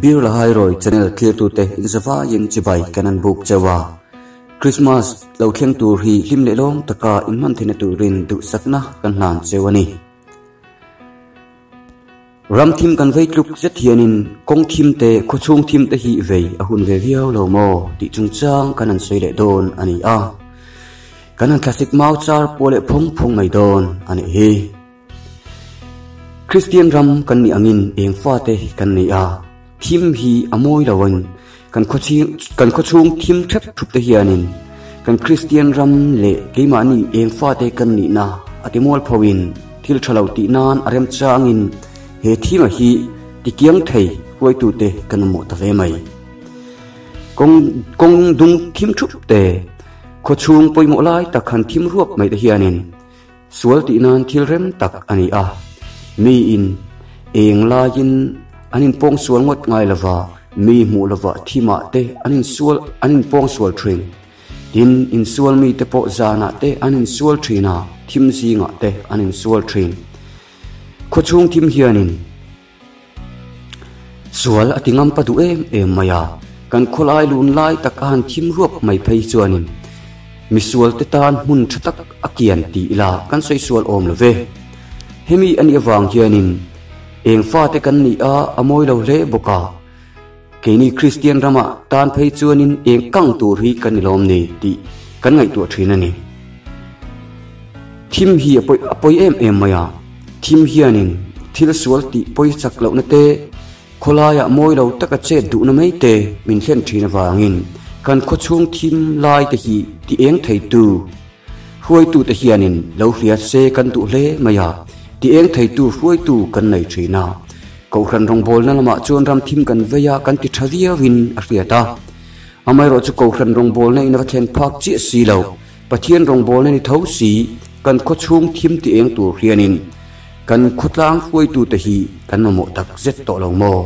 Birla Hairawi channel thlirtute inzavaiin chibai kan an buk cheu a. Christmas lo thleng tur hi hlim leh lawm taka inhman theihna turin duhsakna kan hlan cheu a ni. Ram thim kan vei tluk zet hianin kawng thim te, khawchhung thim te hi vei a hun ve viau lo maw tih chungchang kan han sawi leh dawn a ni a. Kan han thlasik mau char pawh leh phawng phawng mai dawn a nih hi. Kristian ram kan nih angin eng fate kan nei a, thim hi a mawi lo in kan khawchhing kan khawchhung thim thep thup te hianin kan Kristian ram leh keimahni eng fate kan nihna a ti mual pho in thil tha lo tih nan a remchangin he thima hi tikiang thei huaitute kan mamawh ta hle mai. Kawng kawng dung thim thup te khawchhung pawimawh lai tak han thim ruap mai te hianin Sual tih nan thil rem tak a ni a, miin eng laiin an inpawng sual ngawt ngai lova, mi hmuh lova thimah te an insual an inpawng sual thin. Tin, insual mite pawh zanah te an insual thin a, thim zingah te an insual thin. Khawchhung thim hianin Sual a ti ngam pa duh em em mai a, kan khawlai lun lai tak a han thim ruap mai phei chuanin misual te tan hmun tha tak a kian ti ila kan sawi sual awm lo ve. Hemi a nih avang hianin eng fate kan nih a, a mawi lo hle bawk a, keini Kristian ramah tan phei chuanin eng kang tur hi kan ni lawm ni tih kan ngaihtuah thin a ni. Thim hi a pawi a pawi em em mai a, thim hianin thil sual tih pawi chak lohna te, khawlaiah mawi lo taka chet duhna mai te min thlen thin avangin kan khawchhung thim lai te hi ti eng theitu hruaitute hianin lo hria se kan duh hle mai a, ti eng theitu hruaitu kan nei thin a. Kohhran rawngbawlna lamah chuan ram thim kan vei a, kan ti tha viauin a hriat a. Amaherawhchu kohhran rawngbawlna in a va thlen phak chiah si lo. Pathian rawngbawlna ni tho si, kan khawchhung thim ti eng tur hianin kan khawtlang hruaitute hi kan mamawh tak zet tawh lo maw?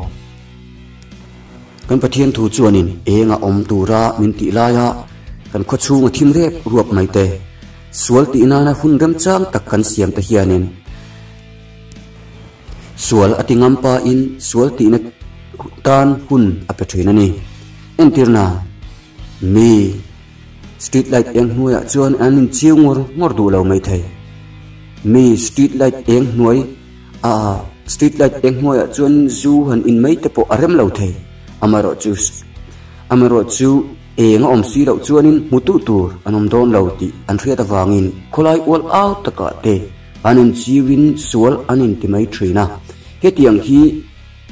Kan Pathian thu chuanin eng a awm tura min tih laia kan khawchhung a thim rep ruap mai te, sual tih nana hun remchang tak kan siam te hianin sual a ti ngam pain sual tihna tan hun a pe thin a ni. Entirna, Mi. Street light eng hnuaiah chuan an inchiu ngawr ngawr duh lo maithei. Mi street light eng hnuai ah street light eng hnuaiah chuan zu han in mai te pawh a rem lo thei. Amaherawhchu amaherawhchu eng a awm si loh chuanin hmutu tur an awm dawn lo tih an hriat avangin khawlai ual au takah te an inchiuin sual an inti mai thin a. Hetiang hi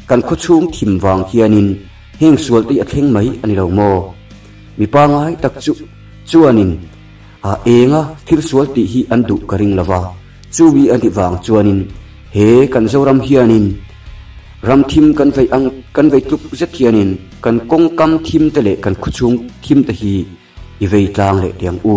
kan khawchhung thim vang hianin heng sual te hi a thleng mai a ni lo maw? Mi pangai tak chu chuanin a enga thil sual tih hi an duh ka ring lova, chumi a nih vang chuanin he kan Zoram hianin ram thim kan vei ang kan vei tluk zet hianin kan kawngkam thim te leh kan khawchhung thim te hi i vei tlang leh teh ang u.